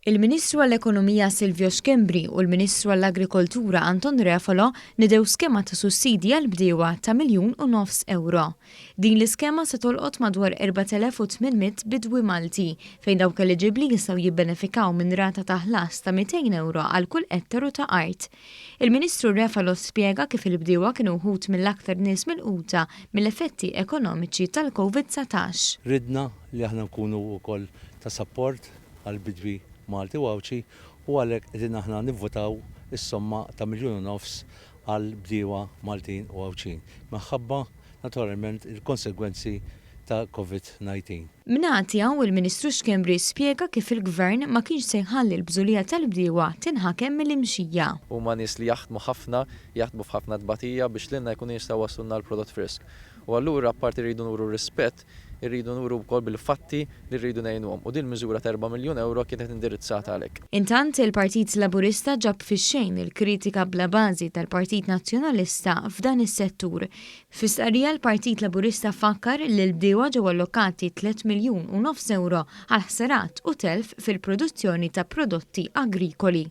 Il-Ministru għall-Ekonomija Silvio Schembri u l-Ministru għall-Agrikoltura Anton Refalo nidew skema ta' sussidji għall-bdiewa ta' 1.5 miljun euro. Din l-iskema se tolqot madwar 4800 bidwi Malti, fejn dawk eliġibbli jistgħu jibbenefikaw minn rata ta' ħlas ta' 200 euro għal kull ettaru ta' art. Il-Ministru Refalo spjega kif il-bdiewa kienu wħud mill-aktar nies milquta mill-effetti ekonomiċi tal-COVID-19. Ridna li aħna nkunu wkoll ta' support għall-bidwi Malti u Għawdxi u għalhekk qegħdin aħna nivvotaw is-somma ta' 1.5 miljun għal bdiewa Maltin u Għawdxin. Minħabba naturalment il-konsegwenzi ta' COVID-19. Min-naħa tiegħu, il-Ministru Schembri spjega kif il-Gvern ma kienx se jħalli l-bżulija tal-bdiewa tinħakem mill-imxija. Huma nies li jaħdmu ħafna, jaħdmu f'ħafna tbatija biex lilna jkunu jistgħu jwasslulna l-prodott frisk. U allura apparti rridu nuru rispett, irridu nuru wkoll bil-fatti li rridu ngħinuhom. U din miżura ta' 4 miljun euro kienet indirizzata għalhekk. Intant, il-Partit Laburista ġab fix-xejn il-kritika bla bażi tal-Partit Nazzjonalista f'dan is-settur. Fi stqarrija, l-Partit Laburista fakkar li l-bdiewa ġew allokati 3 miljun u nofs euro għal ħsarat u telf fil-produzzjoni ta' prodotti agrikoli.